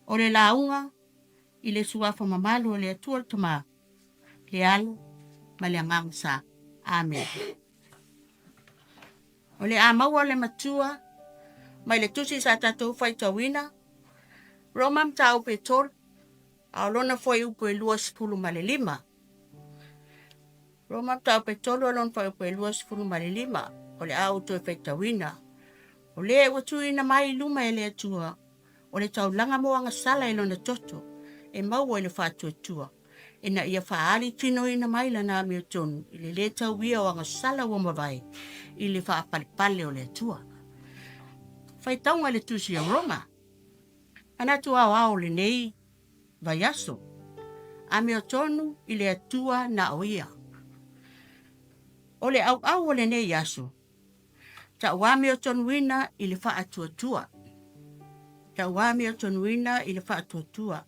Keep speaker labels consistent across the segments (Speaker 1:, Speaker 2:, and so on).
Speaker 1: O le lauga i le Suafa mamalu o le Atua le Tama, le Alo ma le Agaga Sa. Amene. O le a maua le matua mai le tusi sa tatou faitauina, Roma mataupu e 3, a o lona fuaiupu e 25. Roma mataupu e 3 a o lona fuaiupu e 25, o le a ou toe faitauina. O le ua tuuina mai i luma e le Atua, o le taulaga mo agasala i lona toto, e maua i le faatuatua, ina ia faaali tinoina mai lana amiotonu i le lē tauia o agasala ua mavae i le faapalepale o le Atua. Faitauga i le Tusi a Roma. Manatu aoao o lenei vaiaso. Amiotonu i le Atua na o Ia. O le auau o lenei aso, tauamiotonuina i le faatuatua. Tauamiotonuina i le faatuatua.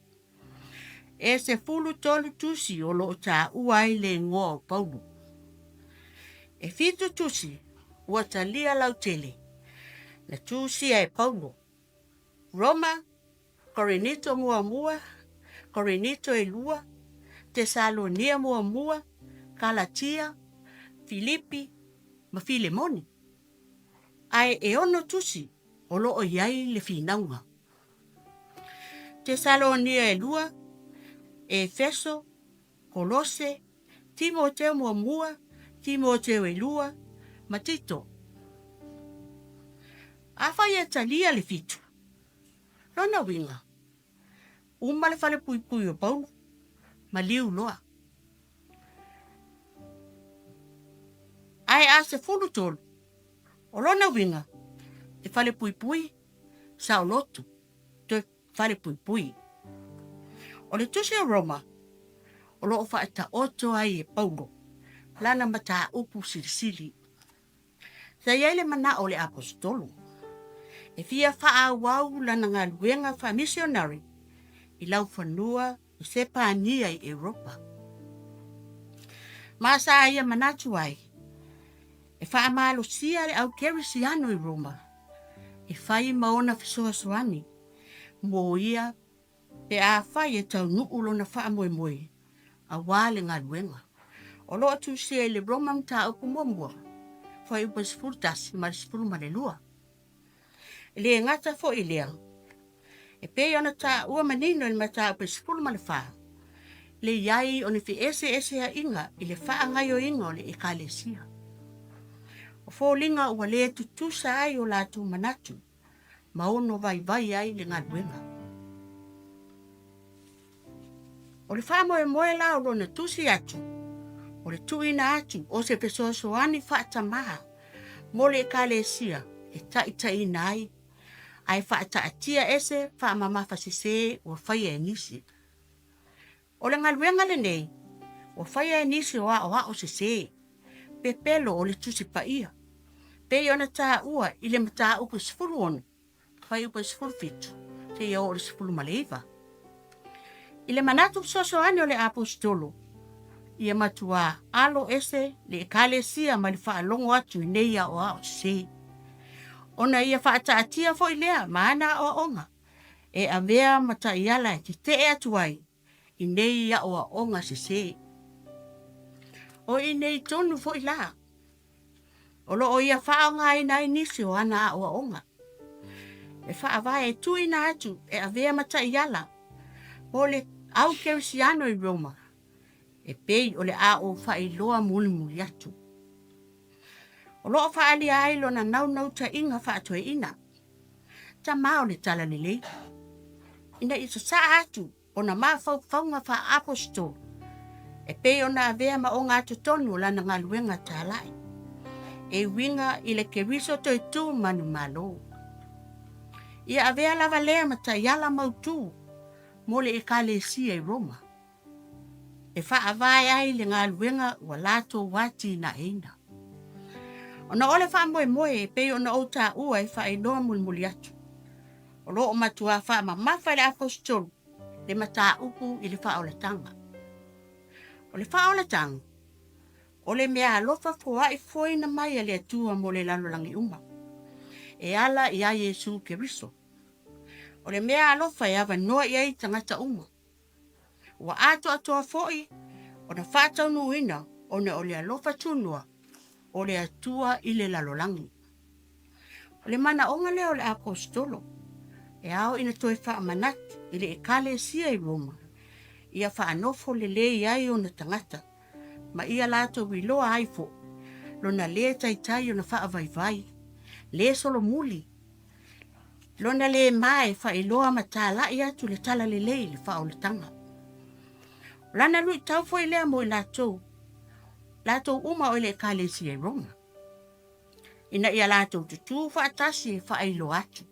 Speaker 1: E 13 tusi o lo o taua ai le igoa o Paulo. E 7 tusi ua talia lautele na tusia e Paulo. Roma, Korinito muamua, Korinito e lua, Tesalonia muamua, Kalatia, Filipi ma Filemoni. Ae e 6 tusi o lo o i ai le finauga. Tesalonia e lua, Efeso, Kolose, Timoteo muamua, Timoteo e lua, ma Tito. Afai e talia le 7, lona uiga, uma le falepuipui o Paulo, maliu loa. Ae a 13, o lona uiga, e falepuipui, saoloto, toe falepuipui. O le tusi o Roma, o lo o faataoto ai e Paulo lana mataupu silisili. Sa i ai le manao o le aposetolo e fia faaauau lana galuega faamisionari i laufanua i Sepania i Europa. Ma sa ia manatu ai e faamalosia le au kerisiano i Roma e fai ma ona fesoasoani mo ia pe afai e taunuu lona faamoemoe aua le galuega. O lo o tusia i le Roma mataupu muamua, fuaiupu e 11 ma le 12. E le gata foi i lea, e pei ona taua manino i le mataupu e 14, le i ai o ni feeseeseaiga i le faagaoioiga o le ekalesia. O foliga ua le tutusa ai o latou manatu ma ono vaivai ai le galuega. O le faamoemoe la o lona tusi atu, o le tuuina atu o se fesoasoani faatamā mo le ekalesia e taitaiina ai, ae faataatia ese faamamafa sesē ua faia e nisi. O le galuega lenei ua faia e nisi o aoao sesē, pepelo o le Tusi Paia, pei ona taua i le mataupu 16, fuaiupu e 17, seia oo i le 19. I le manatu fesoasoani o le aposetolo, ia matua alo ese le ekalesia mai le faalogo atu i nei aoao sesē, ona ia faataatia foi lea ma ana aoaoga e avea ma taiala e tetee atu ai i nei aoaoga sesē. O i nei tonu foi la, o lo o ia faaaogaina ai nisi o ana aoaoga e faavae e tuuina atu e avea ma taiala mo le au kerisiano i Roma, e pei o le a ou faailoa mulimuli atu. O lo o faaalia ai lona naunautaiga faatoeaina, tamā o le talalelei, ina ia sasaa atu ona mafaufauga faaaposetolo e pei ona avea ma ogatotonu o lana galuega talai, e uiga i le Keriso toe tu manumalo. Ia avea lava lea ma taiala mautū mo le ekalesia i Roma, e faavae ai le galuega ua latou atinaeina. Ona o le faamoemoe e pei ona ou taua e faailoa mulimuli atu, o lo o matua faamamafa e le aposetolo le mataupu i le faaolataga. O le faaolataga, o le mea alofa foai fofoina mai a le Atua mo le lalolagi uma, e ala ia Iesu Keriso. O le mea alofa e avanoa i ai tagata uma. Ua atoatoa foi ona faataunuuina ona o le alofa tunoa o le Atua i le lalolagi. O le manaoga lea o le Aposetolo, e ao ina toe faamanatu i le Ekalesia i Roma, ia faanofo lelei ai ona tagata, ma ia latou iloa ai foi lona lē taitai ona faavaivai, lē solomuli, lona lē ma e faailoa ma talai atu le talalelei i le faaolataga. O lana luitau foi lea mo i latou, latou uma o i le Ekalesia i Roma, ina ia latou tutū faatasi e faailoa atu,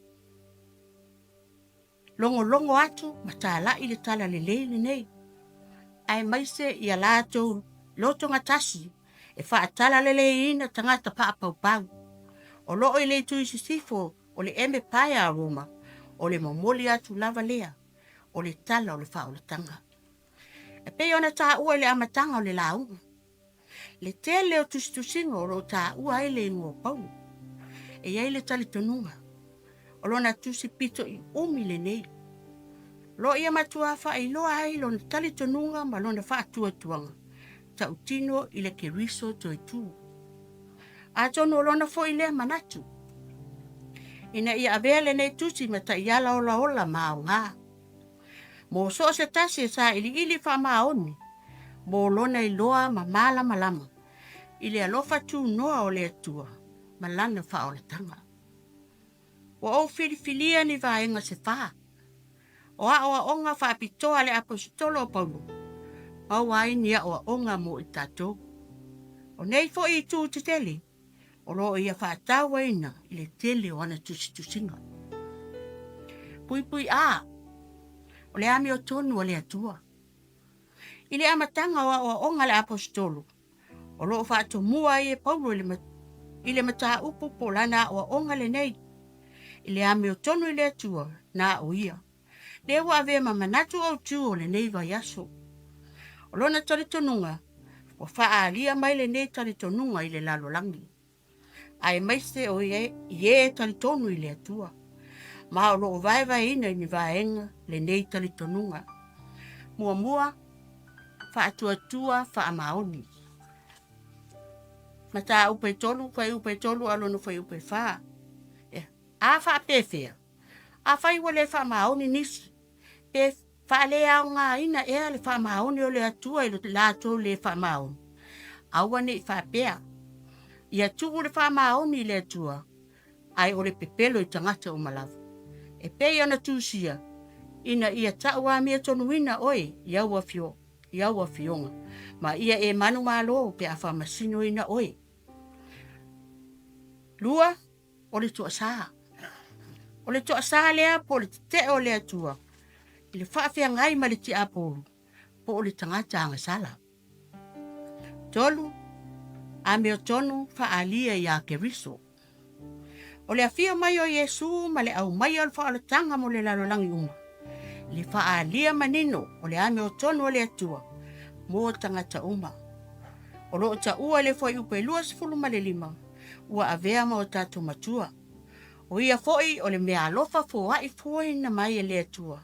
Speaker 1: logologo atu ma talai le talalelei lenei, aemaise ia latou lotogatasi e faatalaleleiina tagata paapaupau o loo i le itu i sisifo o le Emepaea a Roma, o le momoli atu lava lea o le tala o le faaolataga. E pei ona taua i le amataga o le lauga, le tele o tusitusiga o lo o taua ai le igoa o Paulo. E i ai le talitonuga, o lona tusi pito i umi lenei. O lo o ia matua faailoa ai lona talitonuga ma lona faatuatuaga tautino i le Keriso toe tu. Atonu o lona foi lea manatu, ina ia avea lenei tusi ma taiala olaola ma aoga mo so o se tasi e sailiili faamaoni mo lona iloa ma malamalama i le alofa tunoa o le Atua ma lana faaolataga. Ua ou filifilia ni vaega se fa o aoaoga faapitoa a le Aposetolo o Paulo, maua ai ni aoaoga mo i tatou. O nei foi itu tetele o lo o ia faatauaina i le tele o ana tusitusiga. Puipui A, o le amiotonu a le Atua. I le amataga o aoaoga a le Aposetolo, o lo o faatomua ai e Paulo i le mataupu po o lana aoaoga lenei, i le amiotonu i le Atua na o ia, lea ua avea ma manatu autu o lenei vaiaso. O lona talitonuga, ua faaalia mai lenei talitonuga i le lalolagi, aemaise o i e talitonu i le Atua, ma o lo o vaevaeina i ni vaega lenei talitonuga. Muamua, faatuatua faamaoni. Mataupu e 3, fuaiupu e 3 a lona fuaiupu e 4. A faapefea? Afai ua le faamaoni nisi, pe faaleaogaina ea le faamaoni o le Atua i lo latou le faamaoni? Aua ne i faapea, ia tuu le faamaoni i le Atua, ae o le pepelo i tagata uma lava. E pei ona tusia, ina ia tauamiatonuina oe i au afioga, ma ia e manumalo pe a faamasinoina oe. 2, o le toasā. O le toasā lea po o le tetee o le Atua i le faafeagai ma le tiapolo po o le tagata agasala. 3, amiotonu faaalia iā Keriso. O le afio mai o Iesu ma le aumaia o le faaolataga mo le lalolagi uma, le faaalia manino o le amiotonu o le Atua mo tagata uma. O lo o taua i le fuaiupu e 25, ua avea ma o tatou matua. O ia foi o le meaalofa foai fuaina mai e le Atua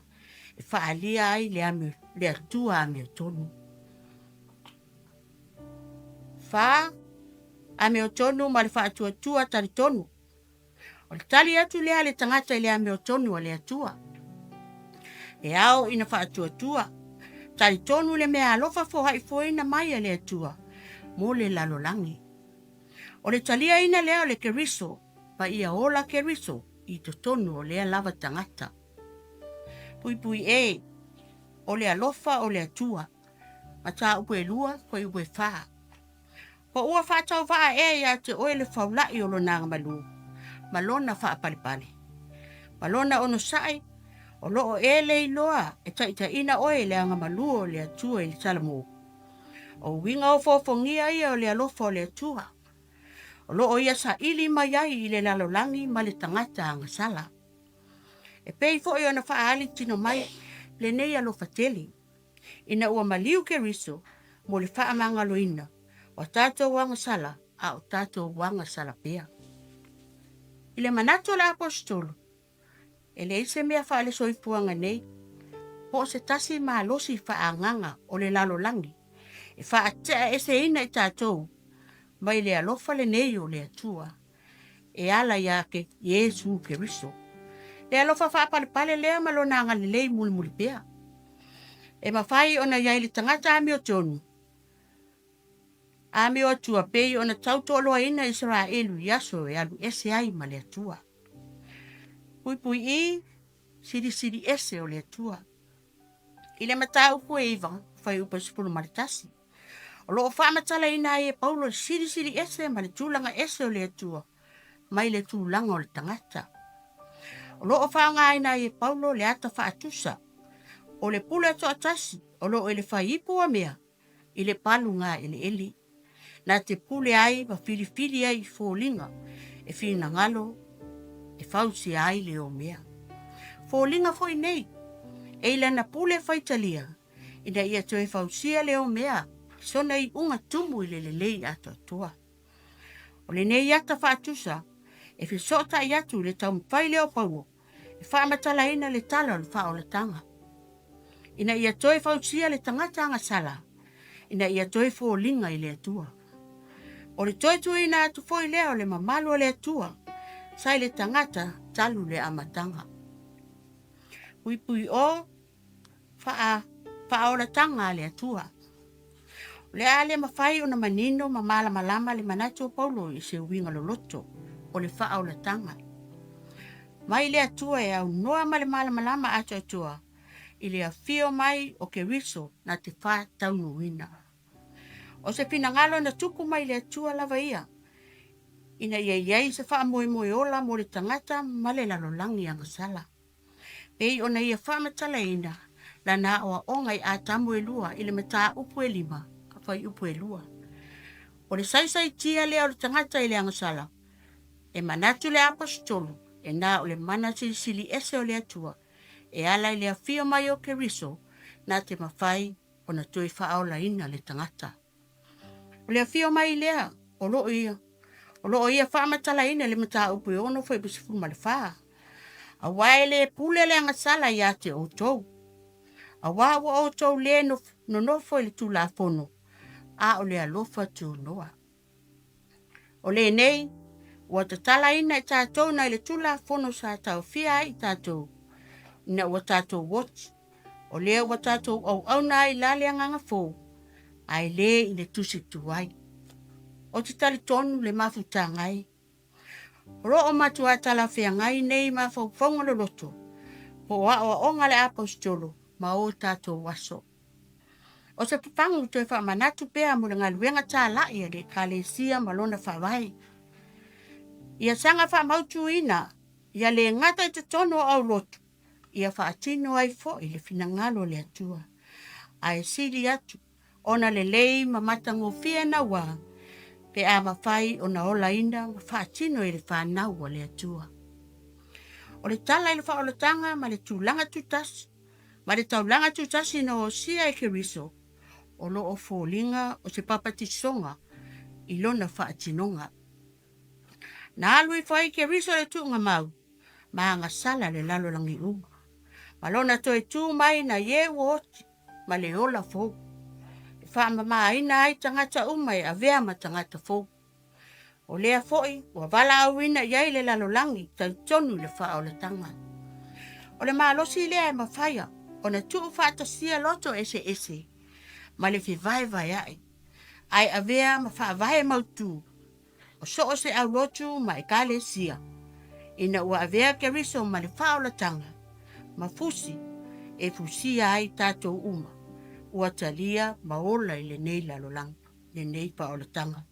Speaker 1: e faaalia ai le Atua amiotonu. 4, amiotonu ma le faatuatua talitonu. O le tali atu lea a le tagata i le amiotonu a le Atua. E ao ina faatuatua, talitonu le meaalofa foai fuaina mai a le Atua mo le lalolagi. O le taliaina lea o le Keriso ma ia ola Keriso i totonu o lea lava tagata. Puipui E, o le alofa o le Atua. Mataupu e 2, fuaiupu e 4. Po ua faatauvaa ea ia te oe le faulai o lona agamalu ma lona faapalepale ma lona onosai, o lo o e le iloa e taitaiina oe i le agamalu o le Atua i le Salamu? O uiga ofoofogia ia o le alofa o le Atua, o lo o ia saili mai ai i le lalolagi ma le tagata agasala. E pei foi ona faaali tino mai lenei alofa tele, ina ua maliu Keriso mo le faamagaloina o tatou agasala a o tatou agasala pea. I le manatu o le Aposetolo, E leai se mea faale-soifuaga nei, po o se tasi malosi faaagaga o le lalolagi e faateaeseina i tatou mai le alofa lenei o le Atua e ala ia Iesu Keriso. Le alofa faapalepale lea ma lona agalelei mulimuli pea. E mafai ona i ai le tagata amiotonu, amio atua pei ona tautoaloaina Isaraelu i aso e alu ese ai ma le Atua. Puipui i, silisili ese o le Atua. I le mataupu e 9, fuaiupu e 11, o lo o faamatalaina ai e Paulo le silisili ese ma le tulaga ese o le Atua mai le tulaga o le tagata. O lo o faaaogaina ai e Paulo le ata faatusa o le pule toatasi o lo o i le faiipu o mea i le paluga eleele, na te pule ai ma filifili ai i foliga e finagalo e fausia ai le omea. Foliga foi nei, e i lana pule faitalia ina ia toe fausia le omea i sona iuga tumu i le lelei atoatoa. O lenei ata faatusa e fesootai atu i le taumafai lea o Paulo e faamatalaina le tala o le faaolataga, ina ia toe fausia le tagata agasala, ina ia toe foliga i le Atua. O le toe tuuina atu foi lea o le mamalu o le Atua sa i le tagata talu le amataga. Puipui o faaolataga a le Atua. O le a le mafai ona manino ma malamalama le manatu o Paulo i se uiga loloto o le faaolataga mai le Atua e aunoa ma le malamalama atoatoa i le afio mai o Keriso na te faataunuuina. O se finagalo na tupu mai le Atua lava ia, ina ia i ai se faamoemoe ola mo le tagata ma le lalolagi agasala. Pei ona ia faamatalaina lana aoaoga i Atamu e lua i le mataupu e 5, fuaiupu e 2. O le saisaitia lea o le tagata i le agasala, e manatu le Aposetolo e na o le mana silisili ese o le Atua e ala i le afio mai o Keriso na te mafai ona toe faaolaina le tagata. O le afio mai lea o lo o ia faamatalaina le mataupu e 6 fuaiupu 14. Aua e le pule le agasala ia te outou, aua ua outou le nonofo i le Tulafono, a o le alofa tunoa. O lenei, ua tatalaina i tatou nai le Tulafono sa taofia ai i tatou, ina ua tatou oti, o lea ua tatou auauna ai la le agaga fou, ae le i le tusi tuai. Ou te talitonu le mafutaga e. O lo o matua talafeagai nei mafaufauga loloto po o aoaoga a le Aposetolo ma o tatou aso. O se papagu toe faamanatu pea mo le galuega talai a le Ekalesia ma lona faavae. Ia saga faamautuina, ia le gata i totonu o aulotu, ia faatino ai foi le finagalo o le Atua, ae sili atu ona lelei ma matagofie naua pe a mafai ona olaina ma faatino e le fanau a le Atua. O le tala i le faaolataga ma le tulaga tutasi, ma le taulaga tutasi na osia e Keriso, o lo o foliga o se papatisoga i lona faatinoga. Na alu ifo ai Keriso le tuugamau, ma agasala le lalolagi uma, ma lona toe tu mai na ie ua oti ma le ola fou, e faamamaina ai tagata uma e avea ma tagata fou. O lea foi ua valaauina i ai le lalolagi talitonu i le faaolataga. O le malosi lea e mafai ona tuufaatasia loto eseese ma le fevaevaea'i, ae avea ma faavae mautu o so o se aulotu ma ekalesia, ina ua avea Keriso ma le faaolataga ma fusi e fusia ai tatou uma ua talia ma ola i lenei lalolagi, lenei faaolataga.